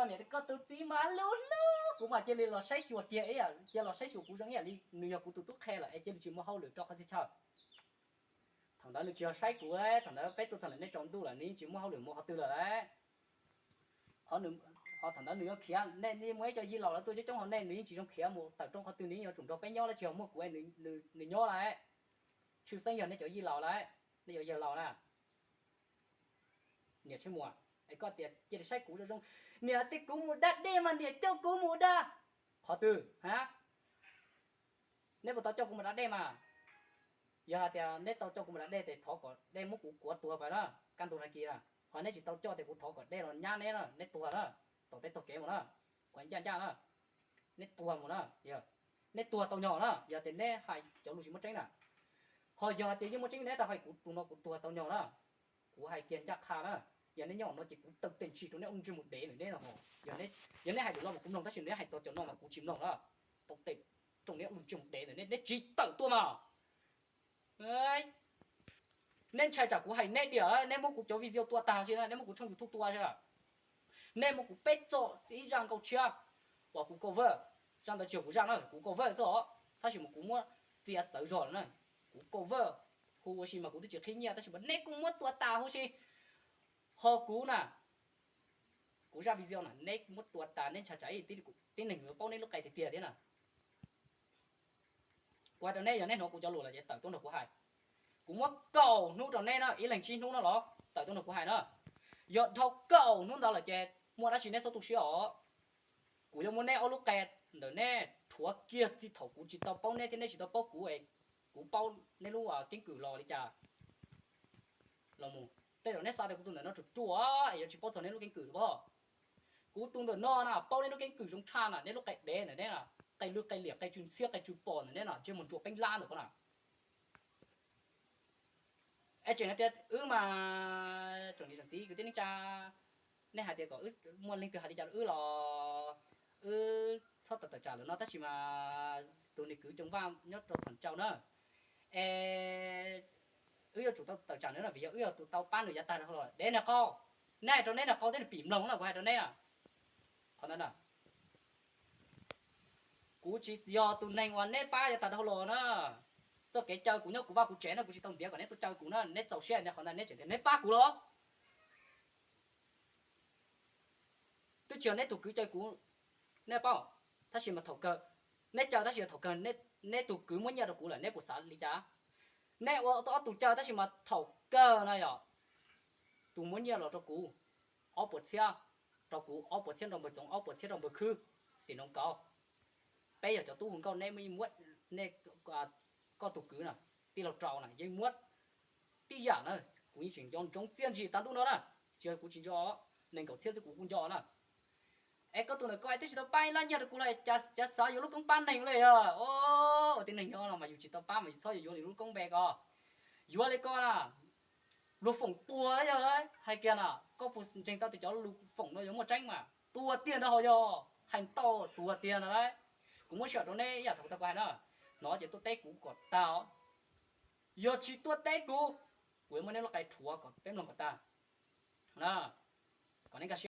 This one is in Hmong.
Niam, koj tus txiv mas hlub hlub kuv mas cia li los saib xyuas kiag, cia los saib xyuas kuv zoo ib yam li nws yog kuv tus tub qhe lawm es cia li tsis muaj hauj lwm rau qhov txhia chaw. Thaum ntawd nws tsis yog saib kuv, thaum ntawd peb tuaj txog ntawm nej tsaus ntuj lawm nws yeej tsis muaj hauj lwm mus qhov twg lawm lauj. Ho thaum ntawd nws yuav khiav, nej muaj ib co yij laus lawv tuaj coob coob hauv, nej nws yeej tsis zoo khiav mus tawm rooj qhov twg, nws yeej yuav tsum nrog peb nyob lawm, tsis yog muaj kuv nws nyob lauj. Tshwj xeeb yog nej cov yij laus lauj, nej cov yawg laus na. Niam Tsheej Muas, es koj tias cia li saib kuv zoo zoo, niam tias kuv mus da dej mas niam coj kuv mus da. Qhov twg ha? Neb puas tau coj kuv mus da dej mas? Yog hais tias neb tau coj kuv mus da dej ces thov kom dej muab kuv kuav tuag pais na, kaj ntug nag kis na. Ho neb tsis tau coj ces kuv thov kom dej los nyab neb na, neb tuag na, taug teb taug kev mus na, kuv ncaj ncaj na, neb tuag mus na. Neb tuag tau nyog na yog tias neb hais cov lus tsis muaj tseeb na. Ho yog hais tias yeej muaj tseeb neb tau hais kuv tus no kuv tuag tau nyog na. Kuv hais kiag ncaj qha na, yog neb nyob no ces kuv taw tes ntshis rau neb ua ntsej muag dev ntawm neb no. Yog neb hais lus no mas kuv mloog tab sis neb hais txog cov no mas kuv tsis mloog na. Taw tes rau neb ua ntsej muag dev ntawm neb, neb tsis tawm tuaj mas. Neb ntshai tsam kuv hais neb diam, neb muab kuv cov video tua tag si na, neb muab kuv tshooj YouTube tua si. Neb muab kuv peb txoj ib zaj nkauj tshiab uas kuv cover, zaj ntawd tsis yog kuv zaj na, kuv cover xwb os, tab sis mas kuv muab txiav txawv zog lawm na. Kuv cover huv ua si mas kuv twb tsis qhib nyiaj tab sis mas neb kuj muab tua tas huv si. Ho kuv na, kuv zaj video na neb muab tua tas, neb ntshai tsam tib neeg yuav paub neb lub qe tiag tiag thiab na. Kuv hais rau neb, yog neb hnov kuv cov lus lawm ces tawm tuaj nrog kuv hais. Kuv muab kaum hnub rau neb no, ib leeg tsib hnub no los tawm tuaj nrog kuv hais na. Yog dhau kaum hnub ntawd lawm ces muaj dab tsi neb txhob tu siab os. Kuv yuav muab neb ob lub qe ntawm neb rhuav kiag txij thaum kuv tsis tau paub neb thiab neb tsis tau paub kuv es kuv paub neb lub keeb kwm los li cas. Los mus tej zaum neb xav tias kuv tus ntawm no ruam ruam es yuav tsis paub txog neb lub keeb kwm los. Kuv tus ntawm no na paub neb lub keeb kwm zoo tshaj na, neb lub qe dev ntawm neb na, qe lwj qe liam qe tsw ntxhiab qe tsw pom ntawm neb na, ntsej muag ntsuab peeb lab ntawm ko na. Es tseem hais tias wb mas tsoom niam tsoom txiv kwv tij neej tsa, nej hais tias kom wb, muaj leej twg hais li cas rau wb los wb txhob tawm tawm tsam lawm no tab sis mas tus niag kwv Coo Vaj nyob rau Thom Tsau na, es wb yuav tsum tau tawm tsam nws no vim yog wb yog tus tau pab nws yav tag dhau los. Dev niag qau, neb hais rau neb niag qau thiab nws pim mloog no kuv hais rau neb na. Qhov ntawd na, kuv tsis yog tus neeg uas neb pab yav tag dhau los na. Txoj kev caw kuv nyob kuv vaj kuv tsev no kuv tsis tau ntiav kom neb tuaj caw kuv na, neb txaus siab tias qhov ntawd neb tseem tias neb pab kuv los. Twb tsis yog neb tus kwv caw kuv, neb paub, tab sis mas thaum kawg neb caw tab sis thaum kawg neb tus kwv muab nyiaj rau kuv lawm neb puas xav li cas? Neb ua ob tug caw tab sis mas thaum kawg na yog tus muab nyiaj los rau kuv, ob puas txhiab rau kuv, ob puas txhiab rau npawg Txoov, ob puas txhiab rau npawg Khwb tim Noov Kauv. Peb yog cov tub hu nkauj, neb muab, nej, koj tus kwv na, tij laug Rau na yeej muab tib yam na. Kuv yeej tseem nco ntsoov txiaj ntsig tag ntuj no na, tsis yog kuv tsis nco, nees nkaum txhiab xwb kuv kuj nco na. Es koj tus ntawm ko twb tsis tau pab ib lab nyiaj rau kuv los cas xav yuav lub koob pab neeg ua li os. Ua tib neeg nyob no mas yus tsis tau pab mas yus txhob yuav yuav nws lub koob npe ko. Yuav li ko na, luag foom tuag yog hais kiag na, koj puas ntseeg tau tias cov lus foom no yuav muaj tseeb mas tuag tiag nrog hos yog hais tau tuag tiag no lauj. Kuv muab sij hawm rau neb ib yam thaum kuv tau hais na, hnov ces tuaj teb kuv kom tag. Yog tsis tuaj teb kuv, kuv yuav muab neb lub qe rhuav kom peb mloog kom tag. Kom neb nkag siab.